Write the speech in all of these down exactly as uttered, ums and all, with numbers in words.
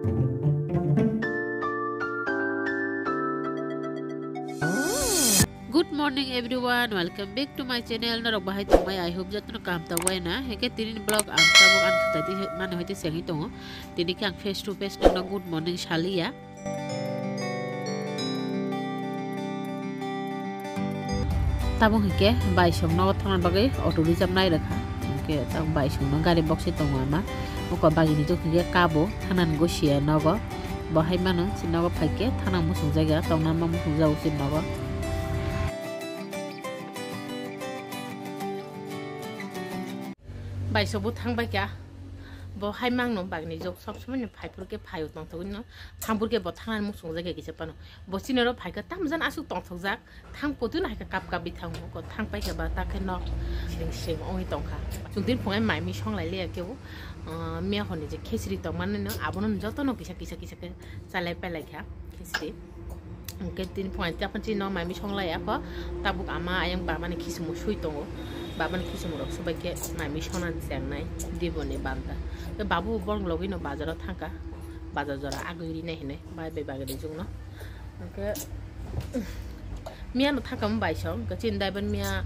Good morning everyone, welcome back to my channel. Norok bahai tongmai, I hope jotono kaham tongbai na. Heke tini vlog ang tabuk ang thutati mano hoite sengwi tongo. Tini khe ang face to face nokno good morning saliya. Tabuk hwnkhe baisong nogo thangna bagwi auto reserve nai rwkha. Hwnkhe tabuk baisongno gari boksi tongo ama. Oko bagini jok hwnkhe kabo thanani gosiya nogo. Bo hai mano chini nogo phaikhe thana muchung jaga tongna ma muchung jago chini nogo. Baisok bo thang bai kha. Bo hai mangno bagni jok sob somoi no phai phur khe phaio tongthogwi no. Thang phur khe bo thangnani muchung jaga kisa phano. Bo chini oro phai kha tamo jani aswk tongthokjak. Thang putui no hai kha kap kap bi thango. Ko thang pai kha ba ta khe nok ring sing ongwi tong kha. Chwng tini phungai mai mi song lai liya kebo. Ah, miya hor ni je khichiri tong mani no abono joto no kisa kisa kisa khe chalai pai lai kha. Khichiri. Hwnkhe tini phungai taphan chini no mai mi song lai ya kho. Tabuk ama ayang baba ni khichimo sui tongo. Baba ni khichimo rok subai khe mai mi song nani chengnai Dibo ni banta. Hwnkhe babu borok logwi no bazar o thang kha. Bazar jora agwi rinai hinwi bai bai bagwi rijak no. Hwnkhe miya no thang kha mo baisong. Hwnkhe chini daiban miya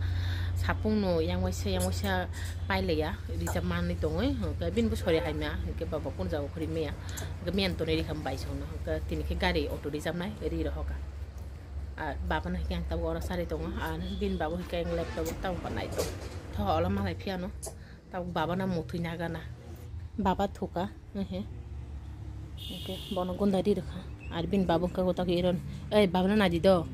sapung no yang waisa yang waisa pai lai ya. Rijak manwi tongwi. Hwnkhe bini bo sori hai maya. Hwnkhe baba kun jago khori maya. Hwnkhe miyan tonwi rikha baisongno, hwnkhe tini khe gari auto rijapnai ri rohorkha. Ar baba no hwnkhe ang tabuk oro charwi tongo, ar bini baba hwnkhe ang laptop o tabuk nai tongo. Tho olo malai phiyano, tabuk baba no muthwi nagana. Baba thuka, ehe. Hwnkhe bono gunda ri rwkha. Ar bini baba hwnkhe goto khe iron, ei baba no naidi do.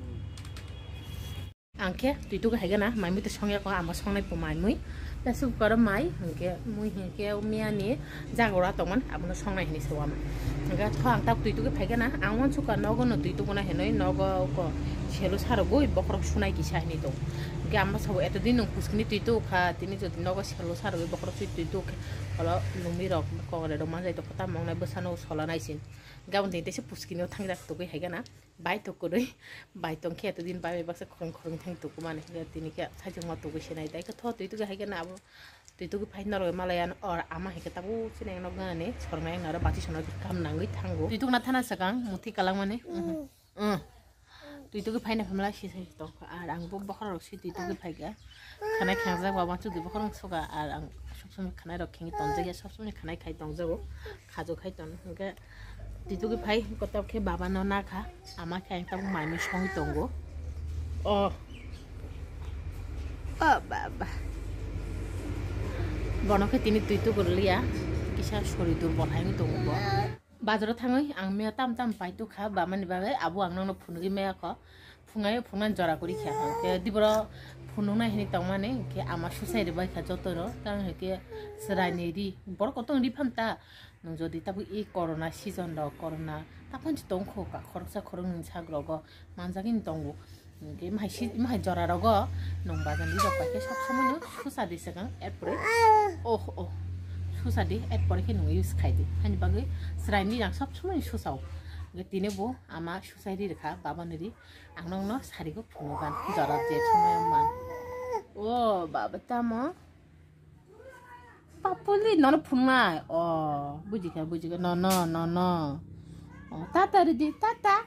Ang khe twi tuku hai gana mai mui twi song ya kho, ama songnai bo mai mui. Pressure cooker o mai hwnkhe mui hwnkhe miya ni jaga ro tongmani abono songnai hinwi se uanai. Hwnkhe tho ang tak twi tuku phai gana ang uansukha nogo no twi tuku na hinwi nogo ko selo sarogwi bokhorok sunai kisa hinwi tong. Hwnkhe ama sabo eto din nwng puskini twi tuku kha tini jodi nogo selo sarogwi bokhorok sui twi tuku khe olo lumi rok kokre rok manjai tongkha tamo wngnai bwsano sola naisin. Gabon din teisa puskini o thang jak tugwi hai gana. Bai to kwrwi, bai tong khe eto din bai bai baksa khorang khorang thang tuku mani hwnkhe tini khe saichung ma tuku se nai dai khe tho twi tuku hai khe na abo twi tuku phai norok malai ano or ama hai khe tabuk chini nok ganani sorong nai naro bati sono kam nangwi thango twi tuku na thana sakang muthi kalang mani. Twi tuku phai na phamla si sai tong kha ar ang bo bokhorok si twi tuku phai kha. Khanai khangjak ba wansuk di bokhorok soka ar ang sob somoi khanai rok khengwi tonjak ya sob somoi khanai khai tongjago. Khajo khai tong hwnkhe twi tuku phai kotor khe baba no na kha ama khe ang tabuk mai mui songwi tongo. O o baba bono khe tini twi tuku rwliya kisa sori durbol hai wng tongo bo. Bazaro thangwi ang miya tam tam pai tukha bamani bagwi abo ang nokno phunugwi maya kho. Phungai phungnani jora kwrwi kha hwnkhe diboro phunuknai hinwi tongmani hwnkhe ama susai rwbai kha jotono tang hwnkhe chwraini ri borok kotong ri phan ta nwng jodi tabuk e corona season rok corona taphani tong kho ka khoroksa khoroknwi sak rogo manjagwi tongo. Hwnkhe mahai si-, mahai jora rogo nwng bazar ni rok bai khe sob somoi no susa di swkang, erpore oh, oh, susa di, erpore khe nwng use khai di. Hani bagwi chwrai ni rang sob somoi susa o. Hwnkhe tini bo ama susai ri rwkha, baba ni ri. Ang nokno sari bo phunukgan, jora je somoi o man. O baba tamo? Papuli nono phunuknai. O, bujikha, bujikha. No, no, no, no. O, tata ri di, tata.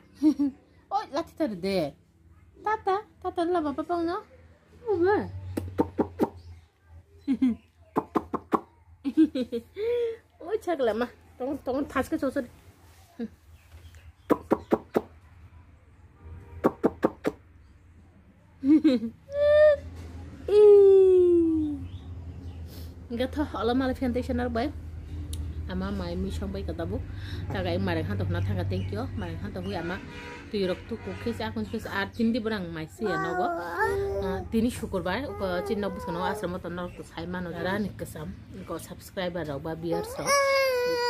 O, lathi ta ri de. Tata, tata la baba pang no. Baba. Oi chakla ma. Tong tong thas ke chosor. Hingke tho olo mala fiyan teisa narok bai. Ama mai mui song bai kata bo. Taga ang mareng hanto hona thangka thank you. Mareng hanto hui ama twi rok tuku khe sa kun khe sa ar tindi borang mai se ya nogo. Ah, tini sukurbar ko chin nok bwskango asram to norok to sai mano rani kwcham ko subscriber rok ba viewers rok.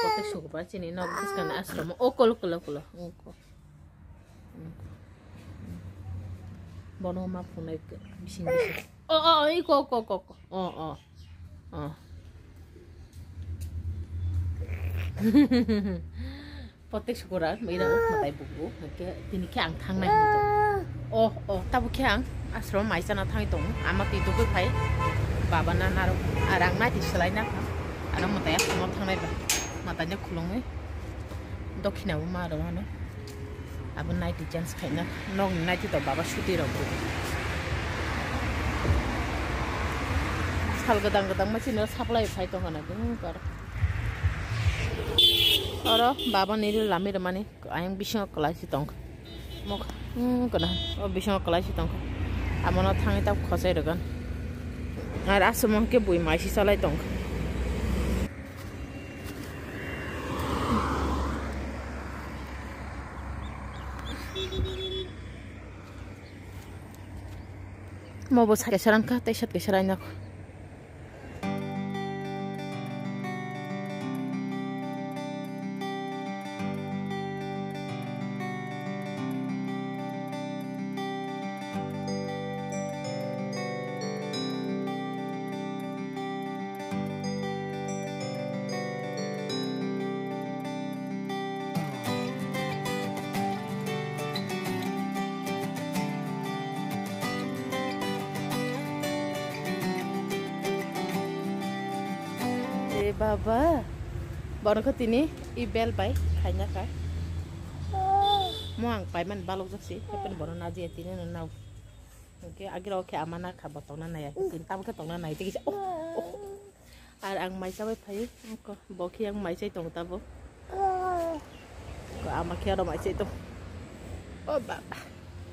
Kotek sukurbar chini nok bwskango asram o kolo kolo kolo. Bono ma phunai bising bising. O o o iko ko ko ko. O o. O. Protek sukura mira matai bugu. Hake tini khe ang thangnai hinwi tongo. O o tabuk khe ang asro mai chana thangwi tongo. Ama twi tugwi phai. Baba na narok arang nai di swlai na kha. Ano matai asro thangnai ba. Matai no khulumwi. Dokhina bo ma rw ano. Abo naiti change khaina. Nokni naiti to baba suti rok bo. Sal gadang gadang ma chini supply phai tongkha na bini bar. Oro baba ni lami rwmani ayang bisingo kwlai si tongkha. Mokha, hmm, kana, o bisingo kwlai si tongkha. Amono thangwi ta khosai rwgan. Ar aswk mokhe bui mai si salai tongkha. Mo bo sat kaisa rangkha, tei sat kaisa rainakho. E baba, bono khe tini i bel bai khaina kha. Mo ang paiman balok jak si, happen bono naji tini no nau. Oke, agiro khe amana kha bo tongna nai, tini tamo khe tongna nai tigi. Oh, oh. Ar ang mai chabai phai, ko bo khe ang mai chai tong tabo. Ko ama khe aro mai chai tong. O baba.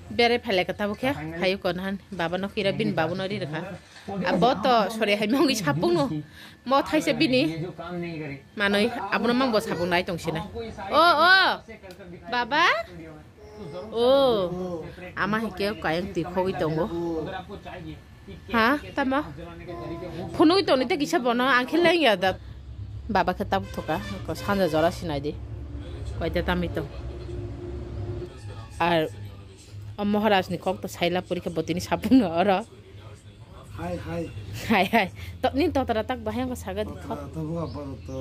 Bere phai le ka tabo khe, phai ko nan baba no kira bin babu no ri rakha. Abo to sore hai mongwi sapung no. Mo thaise bini. Manoi abono mang bo sapung nai tong sinai. O, o. Baba. O. Ama hike kayang twi khogwi tongo. Ha? Tama? Phunugwi tongni tei kisa bono ang khe leng ya da. Baba khe tabuk thoka. Ko sanja jora sinai di. Koita tamwi tong. Ar o Maharaj ni kok to saila puri khe botini sapung no oro. Hai, hai. Hai, hai. To, nin totara tak bahai ang saga di khot. Totara to buka pa to.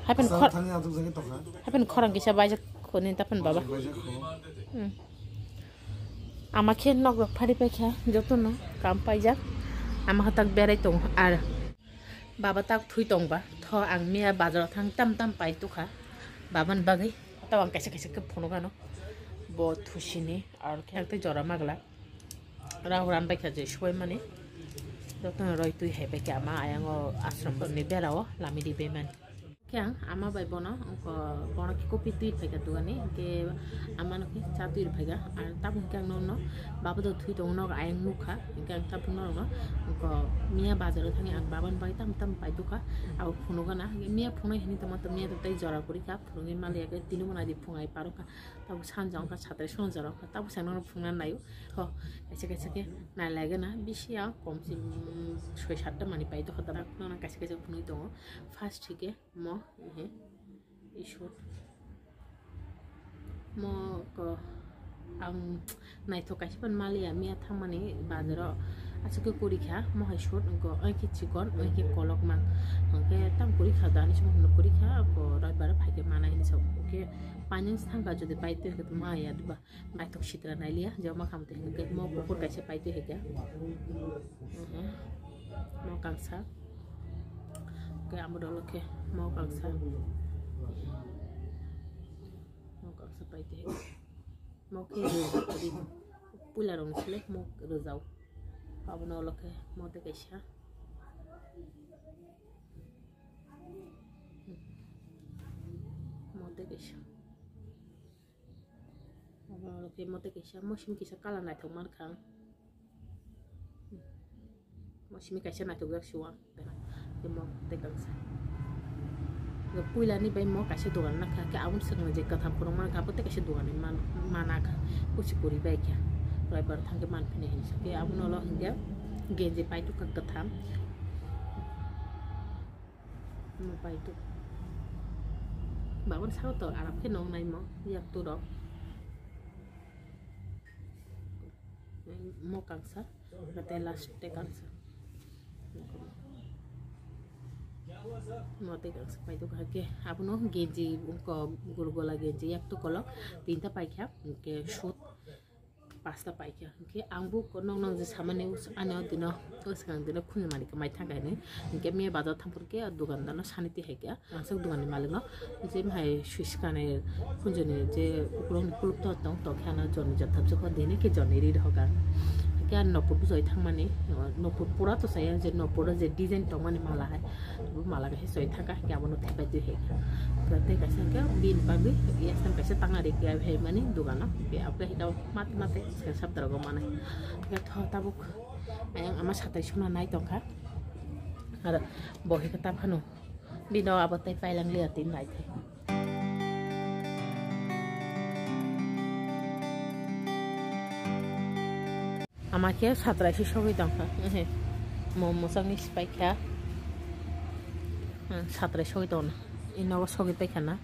Hapen Asal khor-, thani atuk jagi tokha. Hapen khorang kisa baijak khoni tapen baba. Baijak kho. Hmm. Ama khe nok rok phari paikha jotono kam paijak. Ama khe tak berai tongo ar baba tak thui tongba. Tho ang miya bazar thang tam tam pai tukha. Baba ni bagwi. Tao ang kaisa kaisa khe phunukano. Bo thusini ar khe tei jora magla. Rang ran bai kha je subai mani. Jotono roi twi hai bai khe ama ayang o ashram ni bera o lami di bai mani. Khe ang ama bai bono, wngkha bono khe kopi twi phai kha dugani, hwnkhe ama no khe cha twi rw phai kha. Ar tabuk hwnkhe ang nono baba do thwi tongo, nogo ayang nuk kha, hwnkhe ang tabuk norok no, wngkha miya bazar o thangwi ang baba ni bagwi tamo tamo pai dukha. Abo phunuk gana, hwnkhe miya phunuk hinwi tongma to miya to tei jora kwrwi kha, phunugwi maliya khe tini bo nai di phung ai parok kha. Tabuk sanja wngkha satai swngjak rok kha, tabuk sai nono phunukna naio. Ho, kaisa kaisa khe nai lai gana bisi ya kom se, mm, soi satta manwi pai tokha, tabuk nono kaisa kaisa phunugwi tongo. First hwnkhe mo, ehe, isor. Mo ko ang naithok kaisa phan maliya, miya thangmani bazaro aswk khe kwrwi kha, mo hai suit wngkha, onkhe chikon, onkhe kolokma, hwnkhe tamo kwrwi kha da hinwi se, mo hwnwi kwrwi kha, ko roibaro phaikhe manai hinwi sa, hwnkhe painani swkang kha, jodi pai twi hwnkhe tongma ya diba, naithok sitra nailiya, je ma khamtwi hwnkhe mo kuphur kaisa pai twi hwnkhe, mo kangsa, hwnkhe amo dolo khe mo kangsa, mo kangsa pai twi hwnkhe. Mo khe rijak ri. Puila rok ni sle mo rijak. Abono ulo khe mo tei kaisa. Mo tei kaisa. Abono ulo khe mo tei kaisa. Mo simi kisa colour naithok mankha ang. Mo simi kaisa naithokjak suwang. Mo tei kaisa. Puila ni bai mo kaisa dogan na kha, khe aboni swkang je kwtham phunuk man kha, abo tei kaisa dogan ni man, mana kha. Kuchi kwrwi bai kha. Roibar thang khe man phini hinwi sa khe abono ulo hinkhe genji pai tu kwtham. Mo pai tu. Babon sao to aram khe nong nai mo yak tu rok. Mo kangsa. Tei last tei kangsa. Mo tei kangsa pai tongkha khe abono genji wngkha gul gola genji yak tu kolok tinta paikha hwnkhe suit Pasta paikha, hwnkhe ang bo nok nok je samani us-, ani o dino, o swkang dino khunjwmani khe mai thangkha hinwi. Hwnkhe miya bazar thangphuru khe o dukandar no sani twi hai kha. Ang sok dukan ni malik no je hai swiskani khunjwni je ukulok ni kuluk to tong tong khe ano jonni jotthap jokho dini khe jonni ri rokha. Hwnkhe ang nokpor bujai thangmani, nokpor pura to saya je nokpor o je design tongmani mala hai. Bo mala kaisa soi thangkha, hwnkhe abono thepai twi hai kha. Tei kaisa hwnkhe bini bagwi yasam kaisa tangna rikya hai mani dukano. Hwnkhe abo khe hwnkhe mate mate swkang sabda rogo manai. Hwnkhe tho tabuk ayang ama satai sona nai tongkha. Aro bo hwnkhe ta phano bino abo tei pailang liya tin nai thai. Ama khe satrai se sogwi tongkha. Ehe. Mo mwsakni sipai kha. Hmm, satrai sogwi tongna. I nogo sogwi paikha na.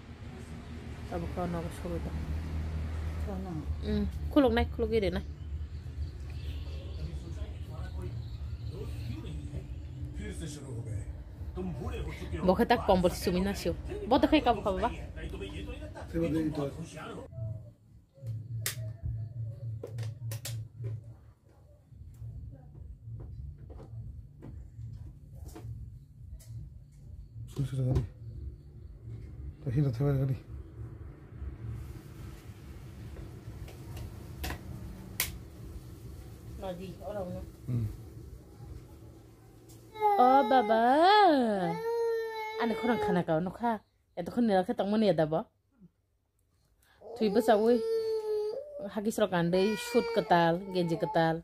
Tabuk o nogo sogwi tong. Khuluknai khulugwi rwnai. Bo khe tak kombol sumi na sio. Bo to khai kabo kha baba. Suri suri gari. Tahi na thabar gari. Hmm. O baba. Ani khorang khana ka nukha. Eto khon nira khe tongmani ya dabo. Thwi bwchaui hagis rok kandwi, suit kwtal, genji kwtal,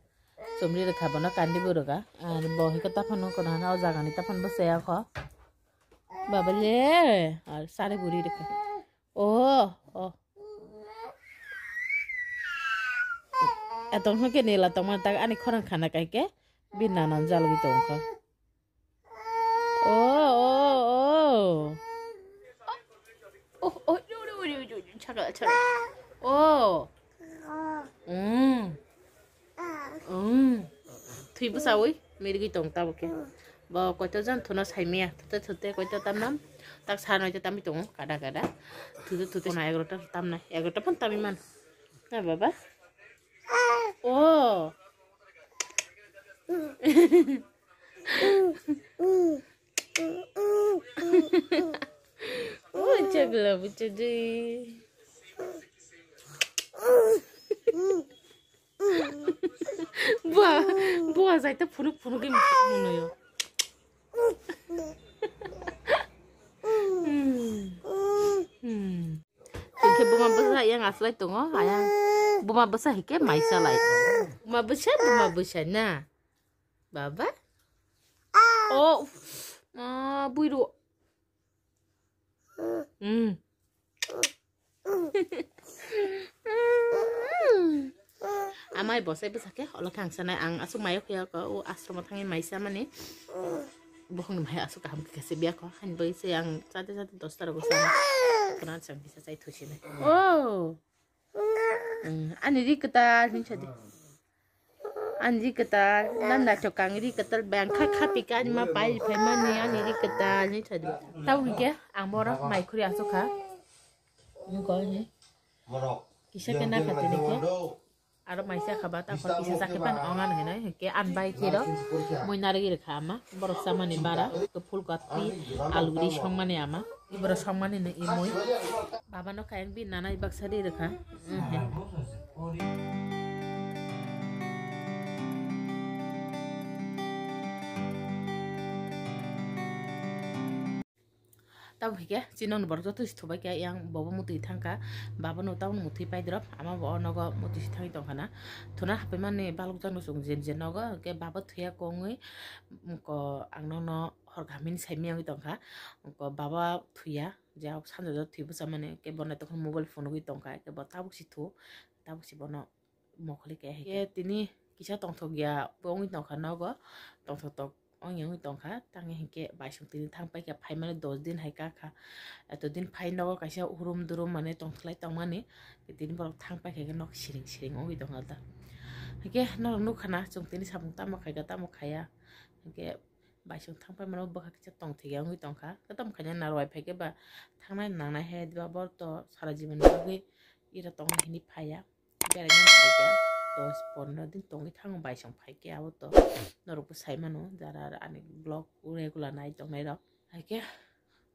chumri rwkha bono kandi bo rwkha. Ar bo hwnkhe taphano kwna hana o jagani taphano bwchaya kho. Baba le, ar sari buri rwkha. Oh, oh. Atong hwnkhe nila tongmani tak ani khorang khana kai khe bini nana jalgwi tongkha. Oh, oh, oh. Oh, oh, chakal, chakal. Oh. Mm. Mm. Thwi bwchaui mirigwi tong tabuk khe. Bo koito jan thuno saimaya. Thute thute koito tamnam. Tak sa noito tamwi tongo kada kada. Thute thute na egarota tamnai. Egarota phon tamwi man. Na baba. Oh. Oh, chagla, buchadi. Bua, bua, zaita phunuk phunuk ke munuyo. Hmm. Hmm. Hingke buma bwsa yang aslai tongo, ayang buma bwsa hingke maisa lai. Buma bwsa, buma bwsa na. Baba? Oh, ma buiru. Hmm. Amai bosai bwsa khe olo thang sanai ang asuk mayo khe ko o asromo thangwi maisa mani bokhong ni mai asuk kaham khe se biya ko han bai se ang chate chate dosta rogo sana kana chang bisa chai thusi nai. Oh. Mm, ani ri kwtal ni chadi. Ani ri kwtal nam na chokang ri kwtal bang kha kha pika ani ma pai phai mani ani ri kwtal ni chadi. Tau hingke ang borok mai khuri asuk kha. Nukol ni. Kisa ke na khatini ke. Aro maisa khaba ta khor kisa sakhe pan ongan hinai ke an bai kiro. Moi narigi rikha ama. Borok samani bara. Ke phul kati alu ri songmani ama. Iboro songmani no imoi. Baba no kayang bi nanai baksa ri rikha. Tamo hingke chini nokni borok joto se thubai khe yang bobo motwi thangkha, baba no tabuk motwi paidrop ama bo o nogo motwi se thangwi tongkha na. Thuna haphaimani balok jang no chwng jen jen nogo hingke baba thuya kongwi ko ang nono hor kaham hini sai miyangwi tongkha. Ko baba thuya je sanjak jora thwi bwchamani hingke bo naitokhe mobile phone nugwi tongkha hingke bo tabuk se thu tabuk se bono. Mokoli keha hingke tini kisa tongthok ya bo wngwi tongkha nogo, tongthok tok ongya wngwi tongkha, tangya hingke baisong tini thang paikha, phaimani dos din hai kakha, eto din phai nogo kaisa hurum durum mane tongthlai tongmani, tini borok thang paikha khe nok siring siring wngwi tongkha ta. Hingke norok nukha na chwng tini samung tamo khaikha tamo khaya, hingke baisong thang paimano bwkha kisa tongthok ya wngwi tongkha, tamo khaina narwai phaikhe ba thangnai nangnai hai diba borok to sara jiboni bagwi ira tongna hini phaiya. Beraina phaikha. dos pondro din tongwi thango, baisong phaikhe abo to norokbo saimano jara ani vlog regular nai tongnai rok. Haikhe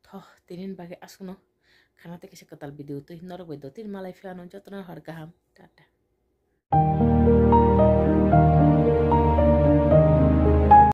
tho tinin bagwi aswkno khana tei kaisa kwtal video twi norok bai dotini malai phiano jotono hor kaham, tata.